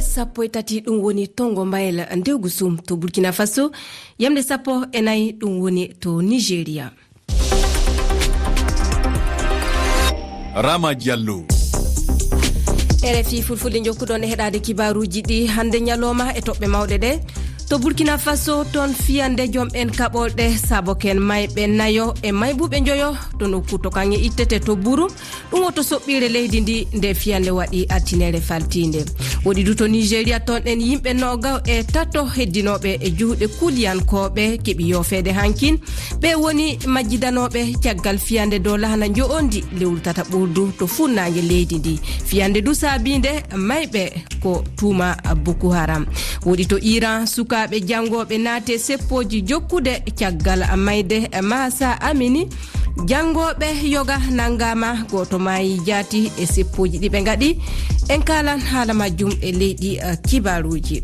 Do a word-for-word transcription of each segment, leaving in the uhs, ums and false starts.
Sappo e tati, ɗum woni Tongo Mbayla Ndewgu Sum to Burkina Faso, yamde sappo e nayi, ɗum woni to Nigeria. Rama Diallo. R F I Fulfulde, njokkuɗon e heɗaade kibaaruuji ɗi hannde ñalooma e toɓɓe mawɗe ɗe. To Burkina Faso, toon fiyande joom en kaɓorɗe, saboken mayɓe nayo e maybuɓe njoyo to nokku to kaŋŋe ittete to Burum. Ɗum woni to soɓɓiire leydi ndi, nde fiyande waɗi altine faltiinde. Woɗi du to Nigeria, toon en yimɓe noogaw e tato heddinooɓe e juuɗe kuliyankooɓe keɓi yoofeede hankin. Ɓe woni majjidanooɓe caggal fiyande dow lahana njo'ondi lewru tataɓurdu to funnaange leydi ndi. Fiyande du saabiinde mayɓe ko tuuma Boko Haram. Woɗi to Iran, sukaaɓe janngooɓe naati e seppooji jokkude caggal mayde Mahsa Amini. Janngooɓe yoga nanngaama, gooto maayi jaati e seppooji ɗi ɓe ngaɗi. En kaalan haala majjum e leydi, eh, kibaaruuji.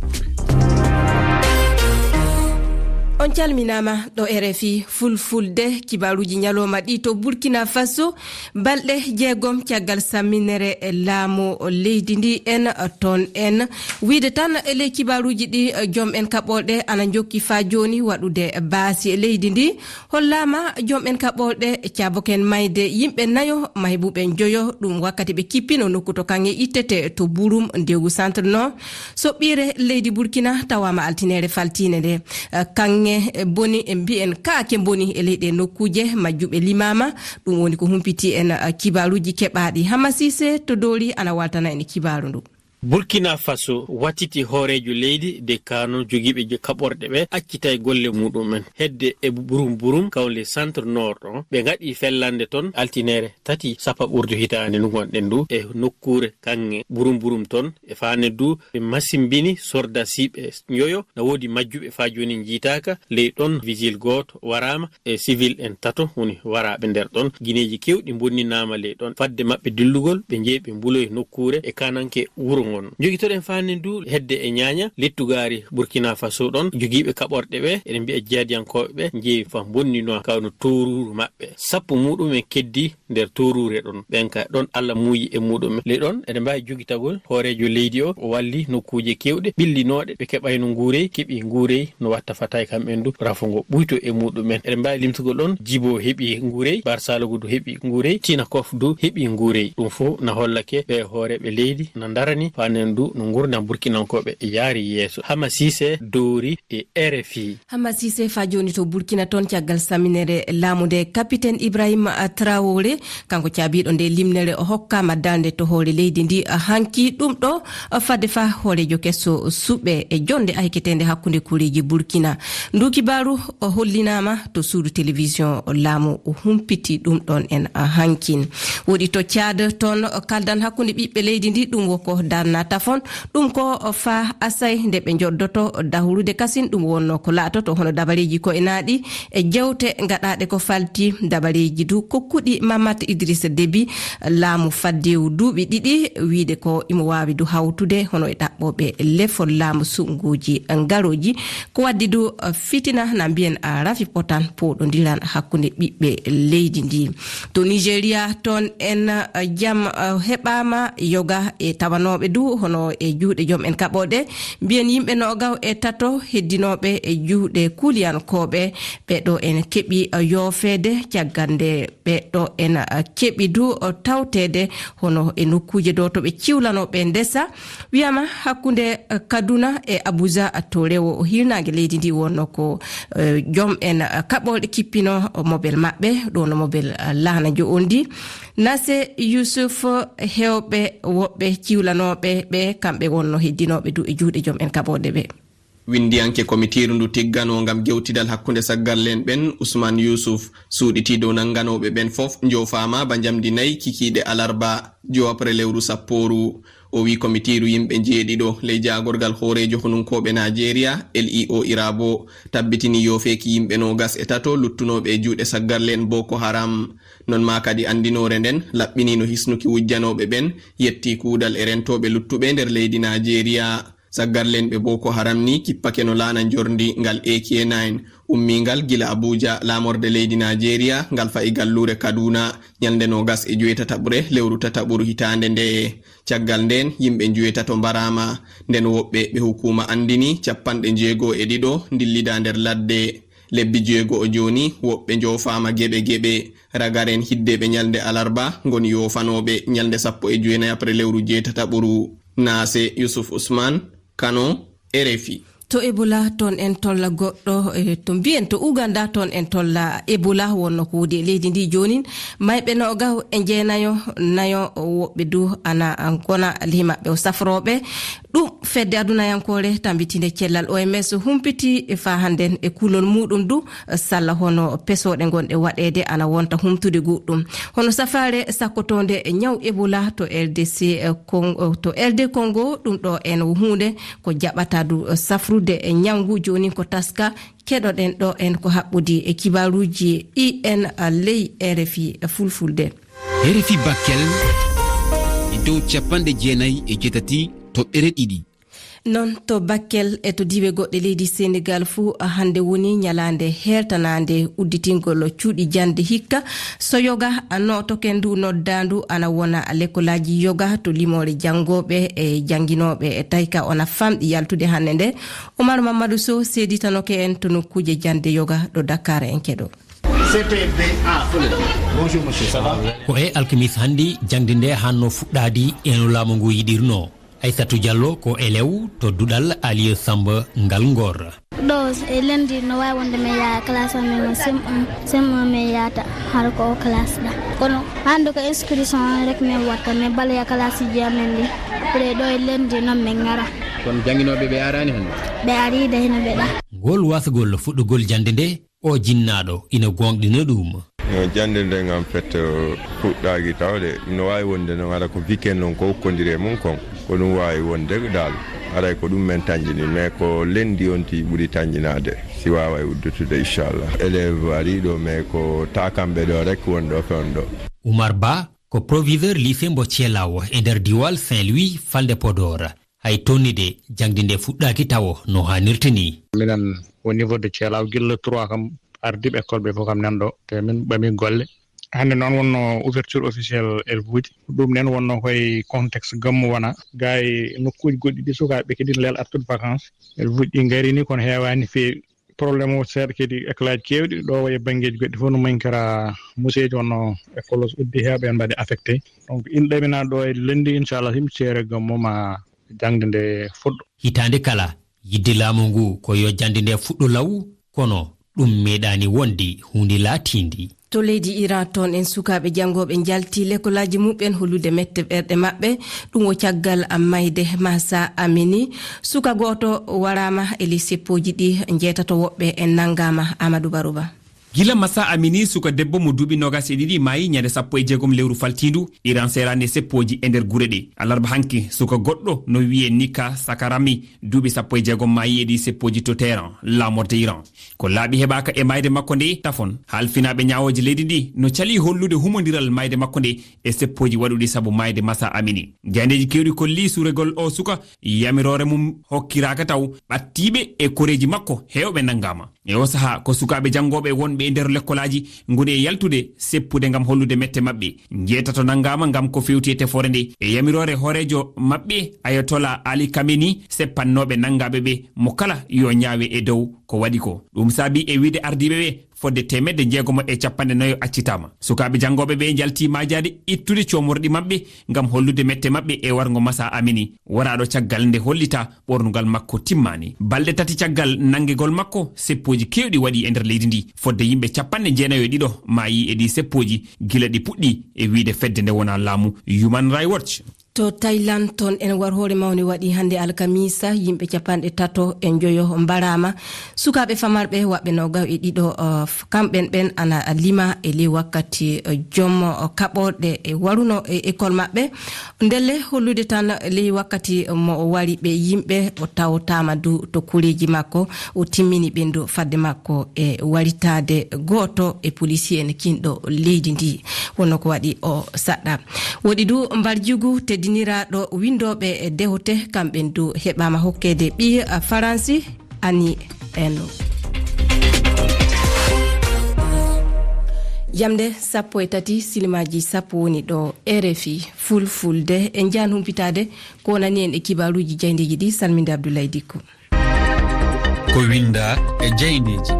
On calminaama ɗo R F I Fulfulde, kibaaruuji ñalooma ɗi to Burkina Faso. Balɗe jeegom caggal samminere e laamu leydi ndi, en toon en. Wiide tan e ley kibaaruuji ɗi, joom en kaɓorɗe ana njokki faa jooni waɗude baasi e leydi ndi. Hollaama joom en kaɓorɗe caaboken mayde yimɓe nayo, maybuɓe njoyo, ɗum wakkati ɓe kippino nokku to kaŋŋe ittete to Burum, Ndewgu Centre Nord. Soɓɓiire leydi Burkina tawaama altinere faltiinde nde. Eh, kaŋŋe, eh, boni, e mbiyen kaake boni e leyɗe nokkuuje, majjuɓe limaama. Ɗum woni ko humpiti en, eh, kibaaruuji keɓaaɗi. Hamma Siise to Doori ana waaltana en kibaaru ndu. Burkina Faso watiti hooreejo leydi de kano jogiiɓe je-, kaɓorɗe ɓe accitay golle muɗum'en. Hedde e Burum Burum, kawle Centre Nord ɗon, ɓe ngaɗi fellande ton altinere tati sapaɓurdu hitaande ndu ngonɗen ndu e nokkuure kaŋŋe Burum Burum ton. E faande du, ɓe masimbini sordasiiɓe njoyo. Na woodi majjuɓe faa jooni njiitaaka. Ley ɗon, vigile gooto waraama e civil en tato woni waraaɓe nder ɗon. Gineeji keewɗi mbonninaama ley ɗon. Fadde maɓɓe dillugol, ɓe njehi ɓe mbuloyi nokkuure e kananke wuro ngon. Njogitoɗen faande du hedde e ñaaña lettugaari Burkina Faso ɗon. Jogiiɓe kaɓorɗe ɓe, eɗen mbiya jihadiyankooɓe ɓe, njehi faa mbonnino kawno tooruuru maɓɓe. Sappo muɗum'en keddi nder tooruure ɗon. Ɓen ka ɗon Allah muuyi e muɗum'en. Ley ɗon, eɗen mbaawi jogitagol hooreejo leydi o, o walli nokkuuje keewɗe ɓillinooɗe, ɓe keɓayno nguurey, keɓi nguurey no watta fatay kamɓen du, rafo ngo ɓuyto e muɗum'en. Eɗen mbaawi limtugol ɗon, Jibo heɓi nguurey, Barsalogo du heɓi nguurey, Tinakof du heɓi nguurey. Ɗum fof na hollake ɓe hooreeɓe leydi na ndarani faanen du no ngurndan Burkinankooɓe yaari yeeso. Hama Sise Dowri e R F I. Hamma Siise, faa jooni to Burkina toon, caggal saminere laamu nde, Kapiten Ibrahima Traoré, kanko caabiiɗo nde limnere, o hokkaama darnde to hoore leydi ndi hanki. Ɗum ɗo fadde faa hooreejo keso suɓe e jonnde ayketeende hakkunde koreeji Burkina. Ndu kibaaru o hollinaama to suudu television laamu, o humpiti ɗum ɗoon en hankin. Woɗi to Caad toon, kaldan hakkunde ɓiɓɓe leydi ndi, ɗum woko darna tafon. Ɗum ko faa asay nde ɓe njoddoto dahrude kasin, ɗum wonno ko laatoto hono dabareeji ko e naaɗi e jewte gaɗaaɗe ko falti dabareeji du kokkuɗi Mamat Idrissa Déby laamu faddewu duuɓi ɗiɗi, wiide ko imo waawi du hawtude hono e ɗaɓɓooɓe lefol laamu suɓngooji ngarooji. Ko waddi du fitina na mbiyen a rafi potan powɗondiral hakkunde ɓiɓɓe leydi ndi. To Nigeria toon en, eh, jam, eh, heɓaama yoga e tawanooɓe du hono e juuɗe joom en kaɓooɗe. Mbiyen yimɓe noogaw e tato heddinooɓe e juuɗe kuuliyankooɓe. Ɓe ɗo en keɓi, eh, yoofeede caggal nde ɓe ɗo en, eh, keɓi du, eh, tawteede hono e nokkuuje dow to ɓe ciwlanoo ɓe ndesa. Wiyaama hakkunde, eh, Kaduna e Abuja to rewo o hirnaange leydi ndi wonno ko, eh, joom en, eh, kaɓorɗe kippino mobel maɓɓe, ɗo no mobel, eh, laana njo'ondi. Nase Yusuf, hewɓe woɓɓe ciwlanooɓe ɓe, kamɓe wonno heddinooɓe du e juuɗe joom en kaɓorɗe ɓe. Winndiyanke komitiiru ndu tigganoo ngam jewtidal hakkunde saggarle'en ɓen, Usman Yusuf, suuɗitii dow nannganooɓe ɓen fof njoofaama ba njamndi nayi kikiiɗe alarba, jowaɓre lewru sappooru. O wi'i komitiiru yimɓe njeeɗiɗo ley jaagorgal hooreejo honunkooɓe Naajeeriya, L E O Irabo, tabbitinii yoofeeki yimɓe noogas e tato luttunooɓe e juuɗe saggarle'en Boko Haram. Non maa kadi anndinoore nden laɓɓiniino hisnuki wujjanooɓe ɓen, yettii kuudal e rentooɓe luttuɓe nder leydi Naajeeriya. Saggarlenɓe Boko Haram ni kippake no laana njorndi ngal A K nine, ummiingal gila Abuja, laamorde leydi Najeriya, ngal fa'i galluure Kaduna, ñalnde noogas e joweetataɓre lewru tataɓuru hitaande ndee. Caggal ndeen, yimɓe njoweetato mbaraama, nden woɓɓe ɓe hukuma anndini capanɗe njeego e ɗiɗo ndillidaa nder ladde. Lebbi jeego o jooni, woɓɓe njoofaama geɓe geɓe. Ragaren hiddeeɓe ñalnde alarba ngoni yoofanooɓe ñalnde sappo e jowenayi après lewru jeetataɓuru. Naase Yusuf Usman, Kano, R F I. To Ebola, toon en tolla goɗɗo, e to mbiyen to Uganda, toon en tolla Ebola, wonno ko woodi e leydi ndi joonin. Mayɓe noogas e jeenayo, nayo, woɓɓe du ana ngona ley maɓɓe o safrooɓe. Ɗum fedde adunayankoore tambitinde cellal O M S humpiti e faa hannden e kulol muuɗum du, salla hono pesooɗe ngonɗe waɗeede ana wonta humtude goɗɗum. Hono safaare sakkotoonde ñaw Ebola to L D C, eh, Con-, eh, to L D Congo, ɗum ɗo en wo huunde ko jaɓata du, eh, safrude e ñawngu. Jooni ko taska, keɗoɗen ɗo en ko haɓɓodi e kibaaruuji I N ley R F I Fulfulde. R F I Bakel e dow capanɗe jeenayi e jeetati toɓɓere ɗiɗi. Noon to Bakel e to diiwe goɗɗe leydi Senegaal fuu, hannde woni ñalaande heertanaande udditingol cuuɗi jannde hikka. So yoga nootoke ndu noddaandu ana wona lekkolaaji yoga to limoore janngooɓe e jannginooɓe e tayka ona famɗi yaltude hannde nde. Omar Mamadou Sow seeditanoke en to nokkuuje jannde yoga ɗo Dakar en keɗo. Bonjour, monsieur. Ça va? Ko e alkamis hannde jaŋde nde hanno fuɗɗaade e no laamu ngu yiɗirno. Aissatou Diallo ko elew to duɗal Alieu Samba ngal Ngor. Ɗo e lundi no waawi wonde mi yaha classe amen o, C M un, C M un mi yahata har ko o classe ɗa. Kono hannde ko inscription on rek min watta, min baloya classe ji amen ɗi. Après ɗo e lundi noon min ngara. Kono jannginooɓe ɓe araani hannde? Ɓe arii de, hino ɓe ɗa. Ngol wasgol fuɗɗugol jaŋde nde, o jinnaaɗo ina gooŋɗina ɗum. No jaŋde nden en fait fuɗɗaaki tawde, no waawi wonde noon hara ko weekend noon ko ukkondiri e mum kon, ko ɗum waawi wonde daal. Haray ko ɗum men tañjini, mais ko lundi on tigi ɓuri tañjinaade, si waaway uddutude, inchallah. Élève arii ɗo, mais ko takamɓe ɗo rek woni ɗo fewndo. Oumar Ba ko proviseur lycée mbo Thielaw e nder diwaal Saint-Louis, falnde Podor. Hay tonnide jaŋde nde fuɗɗaaki tawo no haanirta ni. Minen au niveau de Thielaw, gilla trois kam, ardiiɓe école ɓe fof kam nan ɗo, te min ɓami golle. Hannde noon wonno ouverture officielle élève uji. Ɗum nen wonno koye contexte gammu wona. Gaa e nokkuuji goɗɗi ɗi sukaaɓe kadi leel artude vacances. Élève uji ɗi ngarii ni kono heewaani feewi. Problème o seeɗa kadi école aji keewɗi ɗo e banngeeji goɗɗi fof no mankira museeji wonno école o so uddi heewɓe en mbaɗi affecté. Donc ina ɗaminaa ɗo e lundi inchallah himo seere gammu ma jaŋde nde fuɗɗo. Hitaande kala, yiɗde laamu ngu ko yo jaŋde nde fuɗɗo law, kono ɗum meeɗaani wonde huunde laatiinde. To leydi Iran toon en sukaaɓe janngooɓe njalti lekolaaji muɓɓen hollude mette ɓerɗe maɓɓe. Ɗum o caggal mayde Mahsa Amini. Suka gooto waraama e ley seppooji ɗi njeetato woɓɓe en nanngaama. Amadou Barouba. Gila Masa Amini, suka debbo mo duuɓi noogas e ɗiɗi, maayi ñande sappo e jeegom lewru faltiindu, Iran seeraani e seppooji e nder gure ɗe. Alarba hanki, suka goɗɗo no wi'ee Nika Sakarami, duuɓi sappo e jeegom, maayi e ɗi seppooji to Teheran, laamorde Iran. Ko laaɓi heɓaaka e maayde makko nde tafon. Halfinaaɓe ñaawooje leydi ndi no calii hollude humondiral maayde makko nde e seppooji waɗuɗi sabu maayde Masa Amini. Jaayndeeji keewɗi kolli suuregol o suka, yamiroore mum hokkiraaka taw, ɓattiiɓe e koreeji makko heewɓe nanngaama. E oo sahaa, ko sukaaɓe janngooɓe wonɓe e nder lekkolaaji ngoni e yaltude seppude ngam hollude mette maɓɓe. Njeetato nanngaama ngam ko feewti e tefoore nde. E yamiroore hooreejo maɓɓe, Ayatollah Ali Khamenei, seppannooɓe nanngaaɓe ɓe, mo kala yo ñaawe e dow ko waɗi ko. Ɗum saabii e wiyde ardiiɓe ɓe, fodde teemedde njeegomo e capanɗe nayo accitaama. Sukaaɓe janngooɓe ɓe njalti maajaade ittude coomorɗi maɓɓe ngam hollude mette maɓɓe e warngo Masa Amini, waraaɗo caggal nde hollitaa ɓornugal makko timmaani. Balɗe tati caggal nanngegol makko, seppooji keewɗi waɗi e nder leydi ndi. Fodde yimɓe capanɗe jeenayo e ɗiɗo maayi e ɗi seppooji gila ɗi puɗɗi, e wiyde fedde nde wonaa laamu Human Rights Watch. To Thailand, toon en war hoore mawni waɗi hannde alkamiisa, yimɓe capanɗe tato e njoyo mbaraama. Sukaaɓe famarɓe waɓɓe noogas e ɗiɗo, uh, f-, kamɓen ɓen ana lima e ley wakkati, uh, joom, uh, kaɓorɗe e waruno e école maɓɓe. Ndelle hollude tan ley wakkati mo o wari ɓe yimɓe, o tawtaama du to koreeji makko, o timmini ɓendu fadde makko e waritaade gooto e policier en kinɗo leydi ndi. Wonno ko waɗi o saɗɗa. Woɗi du mbarjugu teddi Jiniraaɗo winndooɓe e dehote, kamɓe ndu heɓaama hokkeede ɓiy Faransi, Ani Eno. Jamde sappo e tati, silimaaji sappo woni ɗo, R F I Fulfulde. En njahan humpitaade ko wonani en e kibaaruuji jaayndeeji ɗi, salminde Abdoulaye Dikko. Ko winnda e jaayndeeji.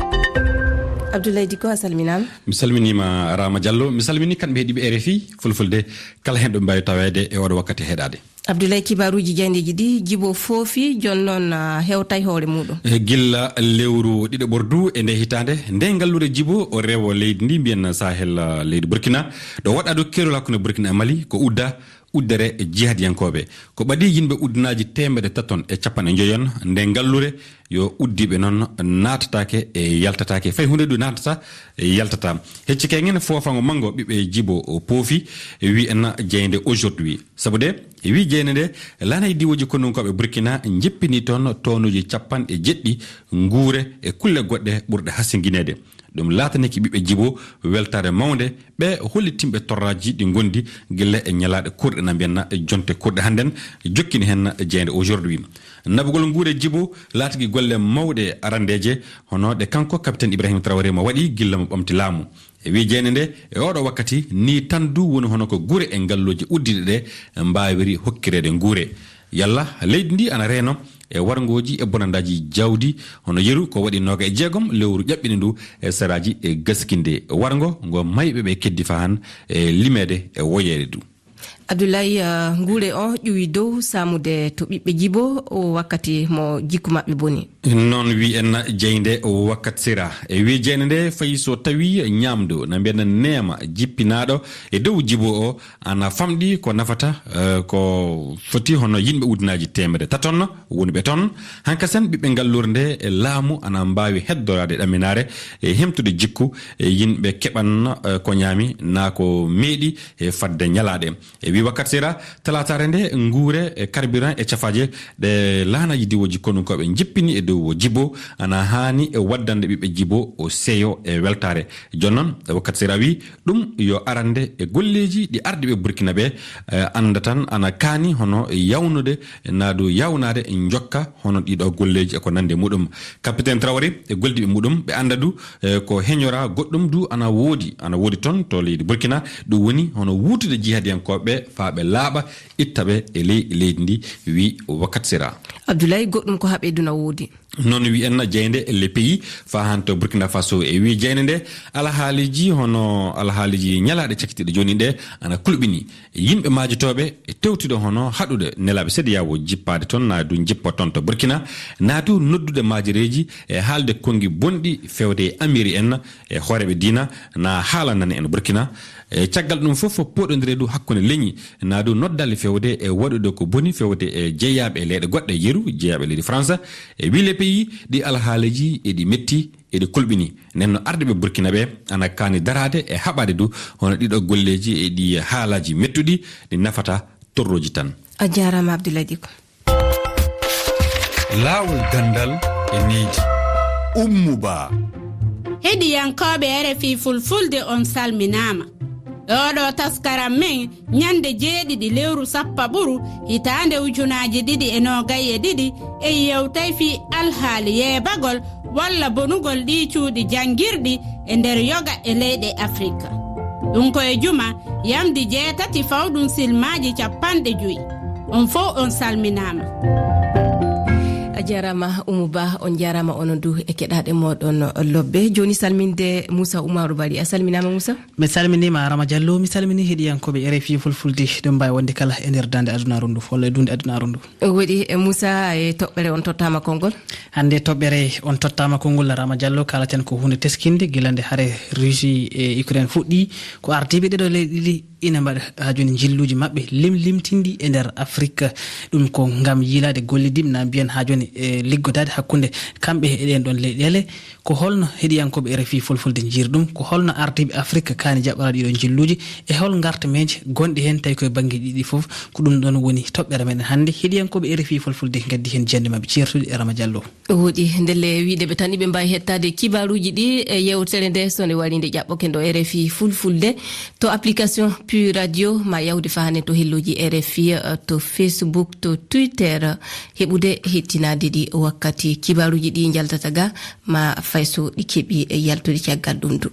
Abdoulaye Dikko, a salminaama. Mi salminiima, Rama Diallo. Mi salmini kamɓe heɗiiɓe R F I Fulfulde, kala heen ɗo ɓe mbaawi taweede e oɗo wakkati heɗaade. Abdoulaye, kibaaruuji jaayndeeji ɗi, Jibo foofi, jooni noon, ah, hewtay hoore muuɗum. E gilla lewru ɗiɗo ɓordu e nde hitaande, nde ngalluure Jibo o rewo leydi ndi, mbiyen Sahel, ah, leydi Burkina, ɗo waɗa dow keerol hakkunde Burkina e Mali, ko udda uddere jihadiyankooɓe. Ko ɓadii yimɓe uddinaaji teemedde taton e capanɗe njoyon nde ngalluure yo uddiiɓe noon naatataake e yaltataake. Fay huunde ndu naatata e yaltata. Hecci kay ngen foofango manngo ɓiɓɓe Jibo o poofi, wi en jeynde Aujourd'hui. Sabu de, wi jeynde nde, laanaaji diwooji konnunkooɓe Burkina njippini toon tonuuji capanɗe jeɗɗi nguure e kulle goɗɗe ɓurɗe hasingineede. Ɗum laataniki ɓiɓɓe Jibo weltaare mawnde, ɓe hollitimɓe torraaji ɗi ngondi gila e ñalaaɗe kurɗe, na mbiyen e jonte kurɗe hannden, jokkini heen jeynde Aujourd'hui. Nabugol nguure Jibo laatigi golle mawɗe arandeeje, hono ɗe kanko Capitaine Ibrahim Traoré mo waɗi gila mo ɓamti laamu. E wi jeynde nde, e oɗo wakkati, ni tan du woni hono ko gure e ngalluuje uddiiɗe ɗe mbaawiri hokkireede nguure. Yalla leydi ndi ana reeno e warngooji e bonandaaji jawdi, hono yeru ko waɗi nooga e jeegom lewru ƴaɓɓini ndu e saraaji e gaskinde warngo ngo mayɓe ɓe keddi fahan e limeede e woyeede du. Abdoulaye, ah, nguure o ƴuwi dow saamude to ɓiɓɓe Jibo o wakkati mo jikku maɓɓe boni. Noon wi en jeynde o wakkati sera. E wi jeynde nde fayi so tawi ñaamdu na mbiyen neema jippinaaɗo e dow Jibo o ana famɗi ko nafata, eh, ko foti hono yimɓe uddinaaji teemedde taton woni ɓe toon. Hankasen ɓiɓɓe ngalluure nde e laamu ana mbaawi heddoraade ɗaminaare e hemtude jikku e yimɓe keɓan, eh, ko ñaami naa ko meeɗi e fadde ñalaaɗe. E wi wakkati sera, talaataare nde nguure e carburant e cafaaje ɗe laanaaji diwooji konunkooɓe njippini e dow Jibo ana haani e waddande ɓiɓɓe Jibo o seyo e weltaare. Jooni noon, e wakkati sera wi, ɗum yo arande e golleeji ɗi ardiiɓe Burkina ɓe, eh, annda tan ana kaani hono yawnude, naa du yawnaade njokka hono ɗiɗo golleeji e ko nandi e muɗum. Capitaine Traoré e golliiɓe muɗum ɓe annda du, eh, ko heñora goɗɗum du ana woodi, ana woodi toon to leydi Burkina. Ɗum woni hono wuutude jihadiyankooɓe ɓe faa ɓe laaɓa, itta ɓe e ley leydi ndi, wi wakkati sera. Abdoulaye, goɗɗum ko haa ɓeydu na woodi. Noon wi en jeynde Le Pays faa han to Burkina Faso. E wi jeynde nde, alhaaliiji hono alhaaliiji ñalaaɗe cakkitiiɗe jooni ɗe ana kulɓini. Yimɓe maajotooɓe e tewtude hono haɗude nelaaɓe CEDEAO jippaade toon, naa du jippa toon to Burkina, naa du noddude maajereeji e haalde konngi bonɗi fewde e amiiri en e hooreeɓe diina, naa haala nane en Burkina. E caggal ɗum fof, pooɗondire du hakkunde leñi, naa du noddaali fewde e waɗude ko boni fewde e jeyaaɓe e leyɗe goɗɗe, yeru jeyaaɓe leydi Faransa. E wi Le Pays, ɗi alhaaliiji eɗi metti, eɗi kulɓini. Nden no ardiiɓe Burkina ɓe ana kaani daraade e haɓaade du hono ɗiɗo golleeji e ɗi haalaaji mettuɗi ɗi nafata torrooji tan. A jaaraama, Abdoulaye Diko. Laawol ganndal e nehdi. Ummu Ba. Heɗiyankooɓe R F I Fulfulde, on salminaama. Ɗoo ɗoo taskaram men ñande jeeɗiɗi lewru sappaɓuru hitaande ujunaaji ɗiɗi e noogay e ɗiɗi, en yewtay fii alhaali yeebagol walla bonugol ɗii cuuɗi janngirɗi e nder yoga e leyɗe Afirka. Ɗum ko e juma yamndi jeetati fawɗum silmaaji cappanɗe joyi. On fow on salminaama. A jaaraama, Umu Ba, on njaaraama onon du e keɗaaɗe mooɗon lobbe. Jooni salminde Moussa Oumarou Bari. A salminaama, Moussa. Mi salminiima, Rama Diallo. Mi salmini heɗiyankooɓe R F I Fulfulde, ɗo mbaawi wonde kala e nder daande adunaaru ndu, walla e duunde adunaaru ndu. Woɗi, e Moussa, e toɓɓere on tottaama konngol? Hannde toɓɓere on tottaama konngol, Rama Diallo, kaalaten ko huunde teskinde, gila nde hare Russie e Ukraine fuɗɗi, ko ardiiɓe ɗeɗo leyɗe ɗiɗi ina mbaɗa haa jooni njilluuji maɓɓe limlimtinɗi e nder Afrik. Ɗum ko ngam yiilaade golle ɗiɗi, na mbiyen haa jooni, e liggodaade hakkunde kamɓe e ɗeen ɗoon leyɗeele. Ko holno heɗiyankooɓe R F I Fulfulde njiyri ɗum? Ko holno ardiiɓe Afrik kaani jaɓɓorade ɗiɗo njilluuji? E hol ngartameeje gonɗe heen, tawi koye banngeeji ɗiɗi fof? Ko ɗum ɗoon woni toɓɓere meɗen hannde. Heɗiyankooɓe R F I Fulfulde ngaddi heen jannde maɓɓe ceertuɗi e Rama Diallo. Woɗi, ndelle wiide ɓe tan iɓe mbaawi hettaade kibaaruuji ɗi e yeewtere nde, so nde wari nde ƴaɓɓoken ɗo R F I Fulfulde to application Ɓi radio ma yawde fahane to helloji R F I, to Facebook, to Twitter, heɓude hettinaade ɗi wakkati kibaruji ɗi njaltata ga ma fay so ɗi keɓi yaltude caggal ɗum du.